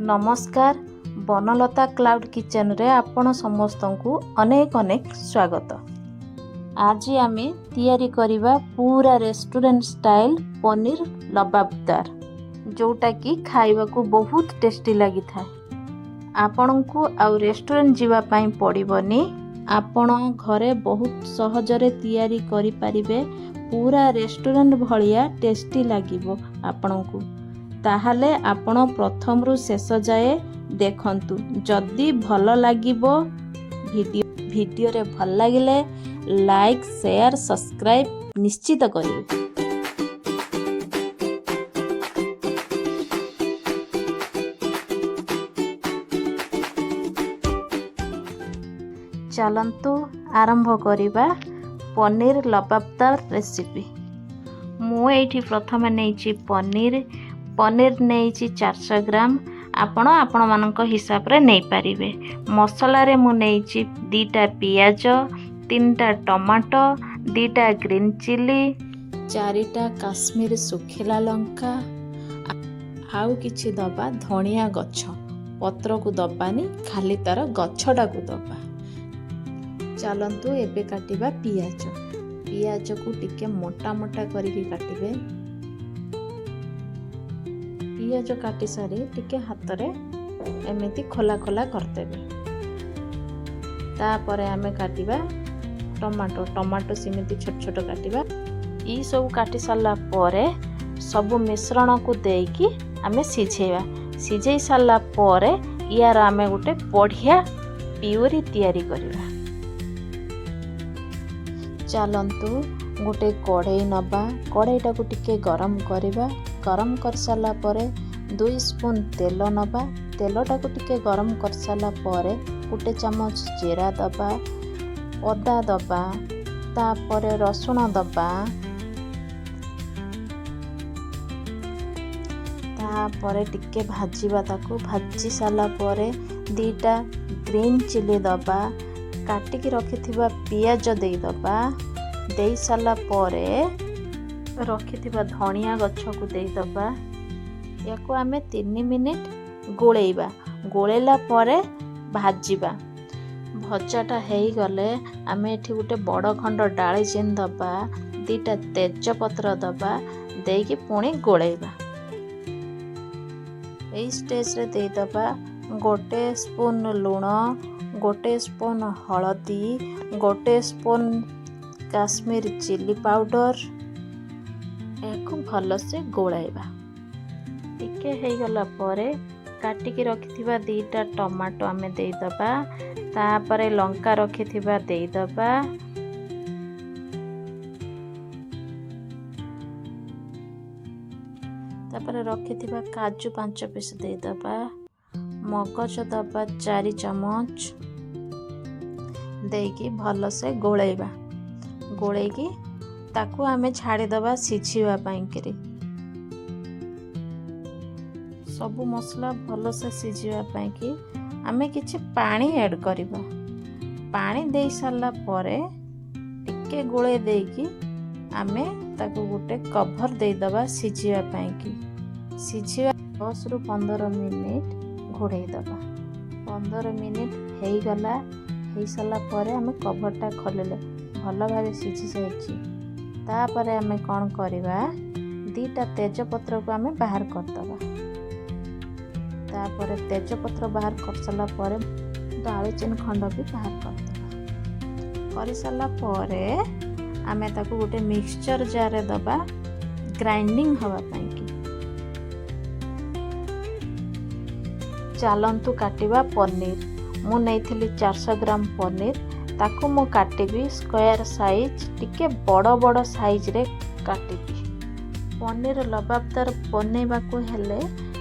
ନମସ୍କାର, ବନଲତା କ୍ଲାଉଡ୍ କିଚେନରେ ଆପଣ ସମସ୍ତଙ୍କୁ ଅନେକ ଅନେକ ସ୍ୱାଗତ। ଆଜି ଆମେ ତିଆରି କରିବା ପୁରା ରେଷ୍ଟୁରାଣ୍ଟ ଷ୍ଟାଇଲ୍ ପନିର ଲବାବଦାର, ଯେଉଁଟାକି ଖାଇବାକୁ ବହୁତ ଟେଷ୍ଟି ଲାଗିଥାଏ। ଆପଣଙ୍କୁ ଆଉ ରେଷ୍ଟୁରାଣ୍ଟ ଯିବା ପାଇଁ ପଡ଼ିବନି, ଆପଣ ଘରେ ବହୁତ ସହଜରେ ତିଆରି କରିପାରିବେ। ପୁରା ରେଷ୍ଟୁରାଣ୍ଟ ଭଳିଆ ଟେଷ୍ଟି ଲାଗିବ ଆପଣଙ୍କୁ। ତାହେଲେ ଆପଣ ପ୍ରଥମରୁ ଶେଷ ଯାଏ ଦେଖନ୍ତୁ। ଯଦି ଭଲ ଲାଗିବ ଭିଡ଼ିଓରେ ଭଲ ଲାଗିଲେ ଲାଇକ୍, ସେୟାର, ସବସ୍କ୍ରାଇବ୍ ନିଶ୍ଚିତ କରିବେ। ଚାଲନ୍ତୁ ଆରମ୍ଭ କରିବା ପନିର ଲବାବଦାର ରେସିପି। ମୁଁ ଏଇଠି ପ୍ରଥମେ ନେଇଛି ପନିର। ପନିର ନେଇଛି 400 ଗ୍ରାମ, ଆପଣ ଆପଣମାନଙ୍କ ହିସାବରେ ନେଇପାରିବେ। ମସଲାରେ ମୁଁ ନେଇଛି 2ଟା ପିଆଜ, 3ଟା ଟମାଟୋ, 2ଟା ଗ୍ରୀନ୍ ଚିଲି, 4ଟା କାଶ୍ମୀର ଶୁଖିଲା ଲଙ୍କା, ଆଉ କିଛି ଦବା ଧଣିଆ ଗଛ ପତ୍ରକୁ ଦବାନି, ଖାଲି ତାର ଗଛଟାକୁ ଦବା। ଚାଲନ୍ତୁ ଏବେ କାଟିବା ପିଆଜ। ପିଆଜକୁ ଟିକେ ମୋଟା ମୋଟା କରିକି କାଟିବେ। ପିଆଜ କାଟି ସାରି ଟିକେ ହାତରେ ଏମିତି ଖୋଲା ଖୋଲା କରିଦେବେ। ତାପରେ ଆମେ କାଟିବା ଟମାଟୋ। ଟମାଟୋ ସେମିତି ଛୋଟ ଛୋଟ କାଟିବା। ଏଇସବୁ କାଟି ସାରିଲା ପରେ ସବୁ ମିଶ୍ରଣକୁ ଦେଇକି ଆମେ ସିଝେଇବା। ସିଝେଇ ସାରିଲା ପରେ ୟାର ଆମେ ଗୋଟେ ବଢ଼ିଆ ପିଉରି ତିଆରି କରିବା। ଚାଲନ୍ତୁ ଗୋଟେ କଢ଼େଇ ନେବା। କଢ଼େଇଟାକୁ ଟିକେ ଗରମ କରିବା। ଗରମ କରିସାରିଲା ପରେ 2 ସ୍ପୁନ୍ ତେଲ ନେବା। ତେଲଟାକୁ ଟିକେ ଗରମ କରିସାରିଲା ପରେ ଗୋଟେ ଚାମଚ ଜିରା ଦେବା, ଅଦା ଦେବା, ତାପରେ ରସୁଣ ଦେବା, ତାପରେ ଟିକେ ଭାଜିବା ତାକୁ। ଭାଜି ସାରିଲା ପରେ 2ଟା ଗ୍ରୀନ୍ ଚିଲି ଦେବା, କାଟିକି ରଖିଥିବା ପିଆଜ ଦେଇଦେବା। ଦେଇ ସାରିଲା ପରେ ରଖିଥିବା ଧଣିଆ ଗଛକୁ ଦେଇଦେବା। ୟାକୁ ଆମେ 3 ମିନିଟ୍ ଗୋଳେଇବା। ଗୋଳେଇଲା ପରେ ଭାଜିବା। ଭଜାଟା ହେଇଗଲେ ଆମେ ଏଠି ଗୋଟେ ବଡ଼ ଖଣ୍ଡ ଡାଳଚିନି ଦେବା, 2ଟା ତେଜପତ୍ର ଦେବା, ଦେଇକି ପୁଣି ଗୋଳେଇବା। ଏଇ ଷ୍ଟେଜରେ ଦେଇଦେବା ଗୋଟେ ସ୍ପୁନ୍ ଲୁଣ, ଗୋଟେ ସ୍ପୁନ୍ ହଳଦୀ, ଗୋଟେ ସ୍ପୁନ୍ କାଶ୍ମୀର ଚିଲି ପାଉଡ଼ର। ଏହାକୁ ଭଲସେ ଗୋଳାଇବା। ଟିକେ ହେଇଗଲା ପରେ କାଟିକି ରଖିଥିବା 2ଟା ଟମାଟୋ ଆମେ ଦେଇଦେବା। ତାପରେ ଲଙ୍କା ରଖିଥିବା ଦେଇଦେବା। ତାପରେ ରଖିଥିବା କାଜୁ 5 ପିସ୍ ଦେଇଦେବା। ମଗଜ ଦେବା 4 ଚାମଚ। ଦେଇକି ଭଲସେ ଗୋଳେଇବା। ଗୋଳେଇକି ତାକୁ ଆମେ ଛାଡ଼ିଦେବା ସିଝିବା ପାଇଁକିରି। ସବୁ ମସଲା ଭଲସେ ସିଝିବା ପାଇଁକି ଆମେ କିଛି ପାଣି ଆଡ଼୍ କରିବା। ପାଣି ଦେଇ ସାରିଲା ପରେ ଟିକେ ଗୋଳେଇ ଦେଇକି ଆମେ ତାକୁ ଗୋଟେ କଭର୍ ଦେଇଦେବା ସିଝିବା ପାଇଁକି। ସିଝିବା 10ରୁ 15 ମିନିଟ୍ ଘୋଡ଼େଇ ଦେବା। 15 ମିନିଟ୍ ହେଇଗଲା। ହେଇସାରିଲା ପରେ ଆମେ କଭର୍ଟା ଖୋଲିଲେ ଭଲ ଭାବେ ସିଝି ଯାଇଛି। ତାପରେ ଆମେ କ'ଣ କରିବା? 2ଟା ତେଜପତ୍ରକୁ ଆମେ ବାହାର କରିଦେବା। ତାପରେ ତେଜପତ୍ର ବାହାର କରିସାରିଲା ପରେ ଡାଳଚିନି ଖଣ୍ଡ ବି ବାହାର କରିଦେବା। କରିସାରିଲା ପରେ ଆମେ ତାକୁ ଗୋଟେ ମିକ୍ସଚର ଜାର୍ରେ ଦେବା ଗ୍ରାଇଣ୍ଡିଙ୍ଗ ହେବା ପାଇଁକି। ଚାଲନ୍ତୁ କାଟିବା ପନିର। ମୁଁ ନେଇଥିଲି 400 ଗ୍ରାମ ପନିର। ତାକୁ ମୁଁ କାଟିବି ସ୍କୋୟାର ସାଇଜ୍, ଟିକେ ବଡ଼ ବଡ଼ ସାଇଜ୍ରେ କାଟିବି। ପନିର ଲବାବଦାର ବନେଇବାକୁ ହେଲେ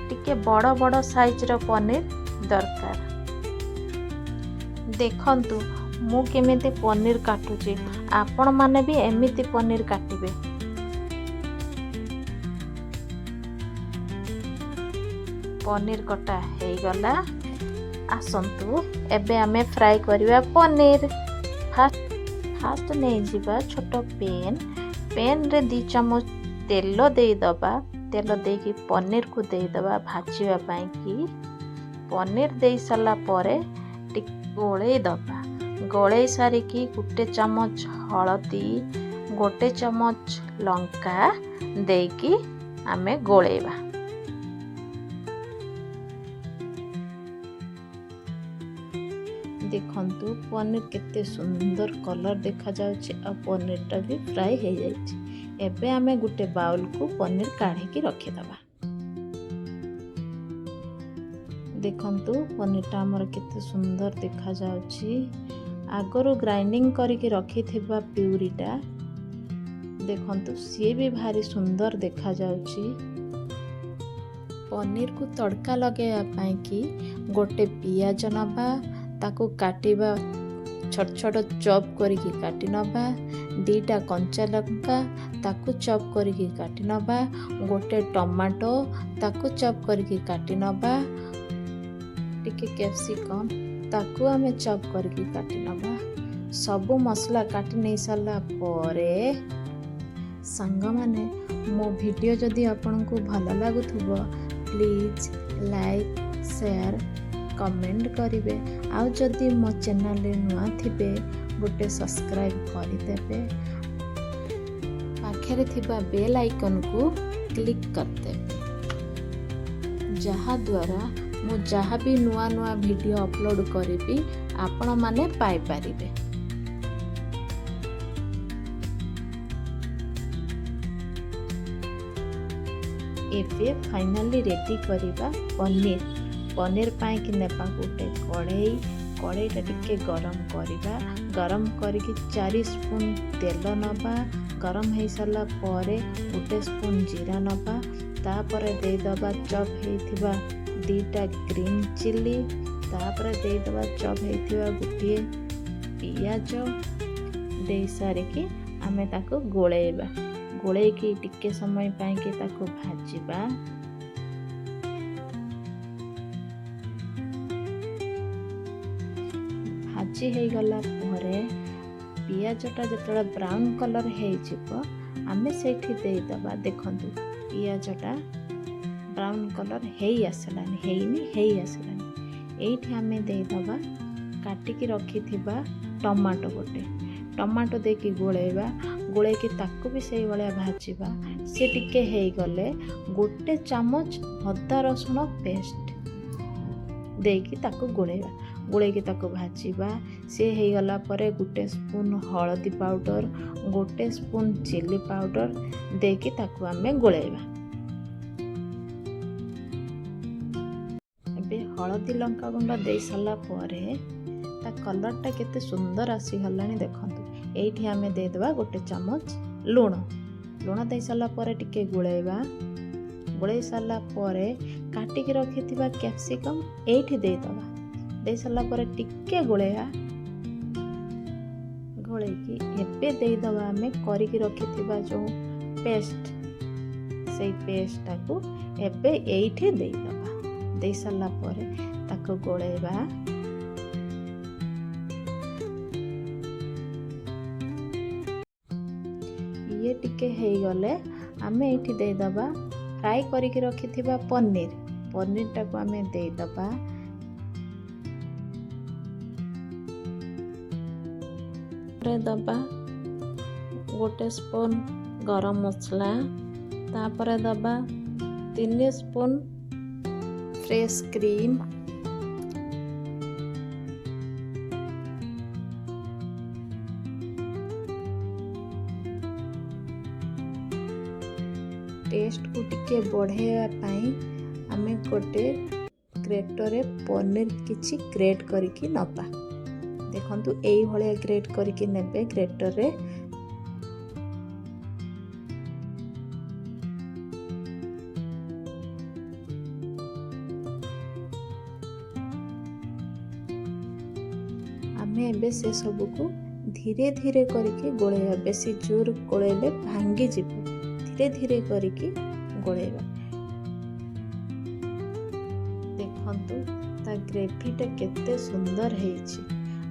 ଟିକେ ବଡ଼ ବଡ଼ ସାଇଜ୍ର ପନିର ଦରକାର। ଦେଖନ୍ତୁ ମୁଁ କେମିତି ପନିର କାଟୁଛି, ଆପଣମାନେ ବି ଏମିତି ପନିର କାଟିବେ। ପନିର କଟା ହେଇଗଲା। ଆସନ୍ତୁ ଏବେ ଆମେ ଫ୍ରାଏ କରିବା ପନିର। ଫାଷ୍ଟ ନେଇଯିବା ଛୋଟ ପେନ୍। ପେନ୍ରେ 2 ଚାମଚ ତେଲ ଦେଇଦେବା। ତେଲ ଦେଇକି ପନିରକୁ ଦେଇଦେବା ଭାଜିବା ପାଇଁକି। ପନିର ଦେଇ ସାରିଲା ପରେ ଟିକେ ଗୋଳେଇ ଦେବା। ଗୋଳେଇ ସାରିକି ଗୋଟେ ଚାମଚ ହଳଦୀ, ଗୋଟେ ଚାମଚ ଲଙ୍କା ଦେଇକି ଆମେ ଗୋଳେଇବା। ଦେଖନ୍ତୁ, ପନିର କେତେ ସୁନ୍ଦର କଲର୍ ଦେଖାଯାଉଛି ଆଉ ପନିରଟା ବି ଫ୍ରାଏ ହେଇଯାଇଛି। ଏବେ ଆମେ ଗୋଟେ ବାଉଲକୁ ପନିର କାଢ଼ିକି ରଖିଦେବା। ଦେଖନ୍ତୁ, ପନିରଟା ଆମର କେତେ ସୁନ୍ଦର ଦେଖାଯାଉଛି। ଆଗରୁ ଗ୍ରାଇଣ୍ଡିଙ୍ଗ କରିକି ରଖିଥିବା ପ୍ୟୁରିଟା ଦେଖନ୍ତୁ, ସିଏ ବି ଭାରି ସୁନ୍ଦର ଦେଖାଯାଉଛି। ପନିରକୁ ତଡ଼କା ଲଗାଇବା ପାଇଁକି ଗୋଟେ ପିଆଜ ନେବା, ତାକୁ କାଟିବା, ଛୋଟ ଛୋଟ ଚପ୍ କରିକି କାଟି ନେବା। 2ଟା କଞ୍ଚା ଲଙ୍କା, ତାକୁ ଚପ୍ କରିକି କାଟି ନେବା। ଗୋଟେ ଟମାଟୋ, ତାକୁ ଚପ୍ କରିକି କାଟି ନେବା। ଟିକେ କ୍ୟାପ୍ସିକମ୍, ତାକୁ ଆମେ ଚପ୍ କରିକି କାଟି ନେବା। ସବୁ ମସଲା କାଟି ନେଇ ସାରିଲା ପରେ, ସାଙ୍ଗମାନେ, ମୋ ଭିଡ଼ିଓ ଯଦି ଆପଣଙ୍କୁ ଭଲ ଲାଗୁଥିବ, ପ୍ଲିଜ୍ ଲାଇକ୍, ସେୟାର, କମେଣ୍ଟ କରିବେ। ଆଉ ଯଦି ମୋ ଚ୍ୟାନେଲରେ ନୂଆ ଥିବେ, ଗୋଟେ ସବସ୍କ୍ରାଇବ୍ କରିଦେବେ, ପାଖରେ ଥିବା ବେଲ୍ ଆଇକନ୍କୁ କ୍ଲିକ୍ କରିଦେବେ, ଯାହାଦ୍ୱାରା ମୁଁ ଯାହା ବି ନୂଆ ନୂଆ ଭିଡ଼ିଓ ଅପଲୋଡ଼ କରିବି, ଆପଣମାନେ ପାଇପାରିବେ। ଏବେ ଫାଇନାଲି ରେଡ଼ି କରିବା ପନିର। ପନିର ପାଇଁକି ନେବା ଗୋଟେ କଢ଼େଇ। କଢ଼େଇଟା ଟିକେ ଗରମ କରିବା। ଗରମ କରିକି 4 ସ୍ପୁନ୍ ତେଲ ନେବା। ଗରମ ହେଇସାରିଲା ପରେ ଗୋଟେ ସ୍ପୁନ୍ ଜିରା ନେବା। ତାପରେ ଦେଇଦେବା ଚପ୍ ହେଇଥିବା 2ଟା ଗ୍ରୀନ୍ ଚିଲି। ତାପରେ ଦେଇଦେବା ଚପ୍ ହେଇଥିବା ଗୋଟିଏ ପିଆଜ। ଦେଇସାରିକି ଆମେ ତାକୁ ଗୋଳେଇବା। ଗୋଳେଇକି ଟିକେ ସମୟ ପାଇଁକି ତାକୁ ଭାଜିବା। ଭାଜି ହେଇଗଲା ପରେ, ପିଆଜଟା ଯେତେବେଳେ ବ୍ରାଉନ୍ କଲର୍ ହେଇଯିବ, ଆମେ ସେଇଠି ଦେଇଦେବା। ଦେଖନ୍ତୁ, ପିଆଜଟା ବ୍ରାଉନ୍ କଲର୍ ହେଇ ଆସିଲାନି, ହେଇନି, ହେଇ ଆସିଲାନି। ଏଇଠି ଆମେ ଦେଇଦେବା କାଟିକି ରଖିଥିବା ଟମାଟୋ। ଗୋଟେ ଟମାଟୋ ଦେଇକି ଗୋଳେଇବା। ଗୋଳେଇକି ତାକୁ ବି ସେଇଭଳିଆ ଭାଜିବା। ସେ ଟିକେ ହେଇଗଲେ ଗୋଟେ ଚାମଚ ଅଦା ରସୁଣ ପେଷ୍ଟ ଦେଇକି ତାକୁ ଗୋଳେଇବା। ଗୋଳେଇକି ତାକୁ ଭାଜିବା। ସେ ହେଇଗଲା ପରେ ଗୋଟେ ସ୍ପୁନ୍ ହଳଦୀ ପାଉଡ଼ର, ଗୋଟେ ସ୍ପୁନ୍ ଚିଲି ପାଉଡ଼ର ଦେଇକି ତାକୁ ଆମେ ଗୋଳେଇବା। ଏବେ ହଳଦୀ ଲଙ୍କା ଗୁଣ୍ଡ ଦେଇ ସାରିଲା ପରେ ତା କଲର୍ଟା କେତେ ସୁନ୍ଦର ଆସିଗଲାଣି ଦେଖନ୍ତୁ। ଏଇଠି ଆମେ ଦେଇଦେବା ଗୋଟେ ଚାମଚ ଲୁଣ। ଲୁଣ ଦେଇ ସାରିଲା ପରେ ଟିକେ ଗୋଳେଇବା। ଗୋଳେଇ ସାରିଲା ପରେ କାଟିକି ରଖିଥିବା କ୍ୟାପ୍ସିକମ୍ ଏଇଠି ଦେଇଦେବା। ଦେଇ ସାରିଲା ପରେ ଟିକେ ଗୋଳେଇବା। ଗୋଳେଇକି ଏବେ ଦେଇଦେବା ଆମେ କରିକି ରଖିଥିବା ଯେଉଁ ପେଷ୍ଟ, ସେଇ ପେଷ୍ଟଟାକୁ ଏବେ ଏଇଠି ଦେଇଦେବା। ଦେଇ ସାରିଲା ପରେ ତାକୁ ଗୋଳେଇବା। ଇଏ ଟିକେ ହେଇଗଲେ ଆମେ ଏଇଠି ଦେଇଦେବା ଫ୍ରାଏ କରିକି ରଖିଥିବା ପନିର। ପନିରଟାକୁ ଆମେ ଦେଇଦେବା। ଦେବା ଗୋଟେ ସ୍ପୁନ୍ ଗରମ ମସଲା। ତାପରେ ଦେବା 3 ସ୍ପୁନ୍ ଫ୍ରେଶ୍ କ୍ରିମ୍। ଟେଷ୍ଟକୁ ଟିକେ ବଢ଼େଇବା ପାଇଁ ଆମେ ଗୋଟେ ଗ୍ରେଟରରେ ପନିର କିଛି ଗ୍ରେଟ୍ କରିକି ନେବା। ଦେଖନ୍ତୁ, ଏଇଭଳିଆ ଗ୍ରେଟ୍ କରିକି ନେବେ ଗ୍ରେଟରରେ। ଆମେ ଏବେ ସେସବୁକୁ ଧୀରେ ଧୀରେ କରିକି ଗୋଳେଇବା। ବେଶୀ ଜୋର ଗୋଳେଇଲେ ଭାଙ୍ଗିଯିବ। ଧୀରେ ଧୀରେ କରିକି ଗୋଳେଇବା। ଦେଖନ୍ତୁ, ତା ଗ୍ରେଭିଟା କେତେ ସୁନ୍ଦର ହେଇଛି।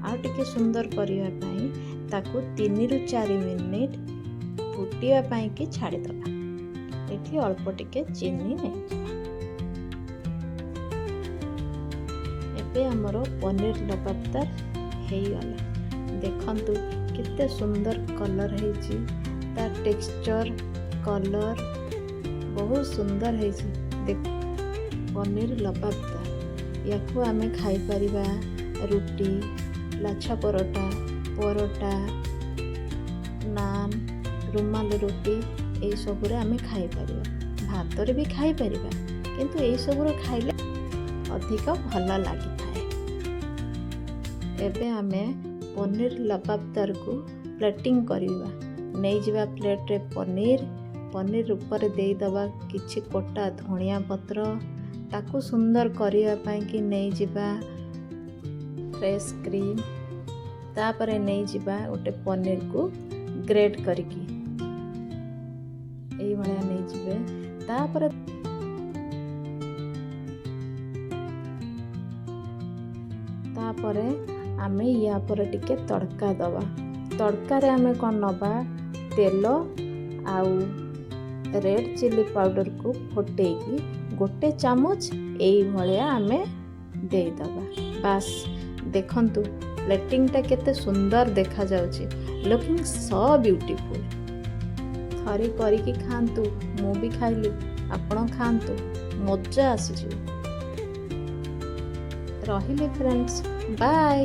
ଆଉ ଟିକେ ସୁନ୍ଦର କରିବା ପାଇଁ ତାକୁ 3ରୁ 4 ମିନିଟ୍ ଫୁଟିବା ପାଇଁକି ଛାଡ଼ିଦେବା। ଏଠି ଅଳ୍ପ ଟିକେ ଚିନି ନେଇଯିବା। ଏବେ ଆମର ପନିର ଲବାବଦାର ହେଇଗଲା। ଦେଖନ୍ତୁ, କେତେ ସୁନ୍ଦର କଲର୍ ହେଇଛି। ତା ଟେକ୍ସଚର୍, କଲର୍ ବହୁତ ସୁନ୍ଦର ହେଇଛି। ଦେଖ, ପନିର ଲବାବଦାର। ୟାକୁ ଆମେ ଖାଇପାରିବା ରୁଟି, ଲାଛା ପରଟା, ପରଟା, ନାନ୍, ରୁମାଲ ରୁଟି, ଏଇସବୁରେ ଆମେ ଖାଇପାରିବା। ଭାତରେ ବି ଖାଇପାରିବା, କିନ୍ତୁ ଏଇସବୁରେ ଖାଇଲେ ଅଧିକ ଭଲ ଲାଗିଥାଏ। ଏବେ ଆମେ ପନିର ଲବାବଦାରକୁ ପ୍ଲେଟିଂ କରିବା। ନେଇଯିବା ପ୍ଲେଟ୍ରେ ପନିର। ପନିର ଉପରେ ଦେଇଦେବା କିଛି କଟା ଧଣିଆ ପତ୍ର। ତାକୁ ସୁନ୍ଦର କରିବା ପାଇଁକି ନେଇଯିବା ଫ୍ରେଶ୍ କ୍ରିମ୍। ତାପରେ ନେଇଯିବା ଗୋଟେ ପନିରକୁ ଗ୍ରେଟ୍ କରିକି, ଏଇଭଳିଆ ନେଇଯିବେ। ତାପରେ ଆମେ ୟା ପରେ ଟିକେ ତଡ଼କା ଦେବା। ତଡ଼କାରେ ଆମେ କ'ଣ ନେବା? ତେଲ ଆଉ ରେଡ଼୍ ଚିଲି ପାଉଡ଼ରକୁ ଫୁଟେଇକି ଗୋଟେ ଚାମଚ ଏଇଭଳିଆ ଆମେ ଦେଇଦେବା। ବାସ୍, ଦେଖନ୍ତୁ ପ୍ଲେଟିଂଟା କେତେ ସୁନ୍ଦର ଦେଖାଯାଉଛି। Looking so beautiful. ଥରେ କରିକି ଖାଆନ୍ତୁ। ମୁଁ ବି ଖାଇଲି, ଆପଣ ଖାଆନ୍ତୁ, ମଜା ଆସିଯିବ। ରହିଲି ଫ୍ରେଣ୍ଡସ୍, ବାଏ।